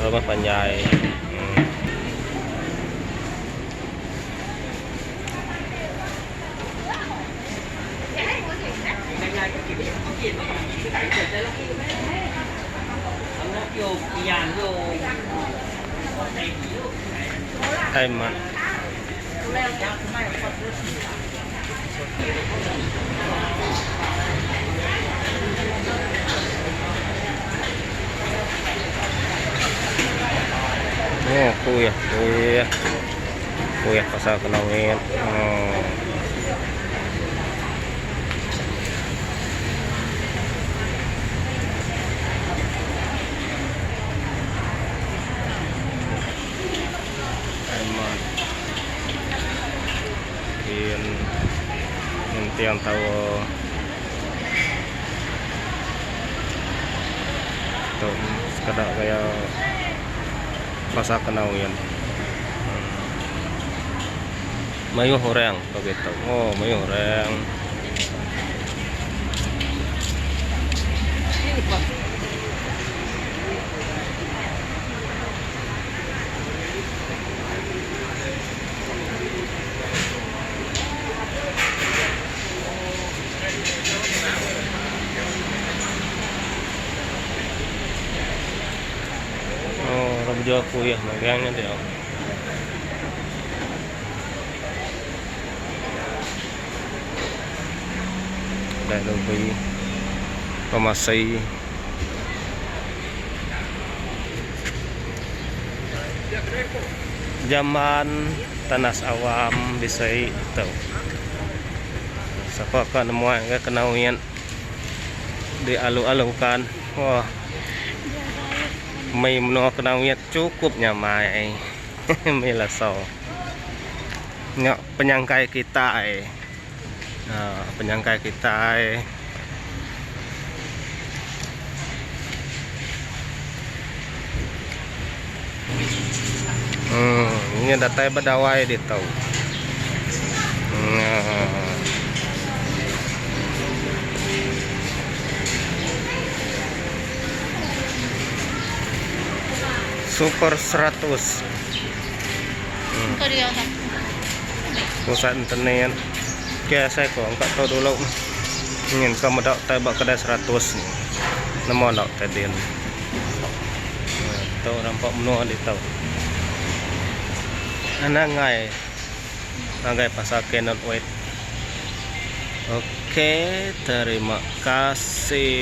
rumah panjai. Aiman. Oh, kuih, kuih. Kuih pasal Kanowit. Oh. Aiman. Din ninting taun tu sekeda gaya pasar Kenawin. Mayuh orang pagi tu. Oh mayuh orang. Oh, orang jual kuih magang nya dia. Kedai lobi pemasi. Jamban tandas awam bisi tu. Sapa ka nemuai ke kena wit dialu-alukan. Wah. Mei menua kena wit chukup nyamai. Mei leso. Nya penyangkai kitai. Aa penyangkai kitai. Hmm, ini datai bedawai ditu. Hmm. Super 100. Hmm. Pusat internet. Okey, asai ko angkat tau dulu. Ngin ka meda tai ba kedai 100 ni. Nemu enda tai din. Tu rampa menua ditu. Anang ngai ngagai pasar cannot wait. Okey, terima kasih.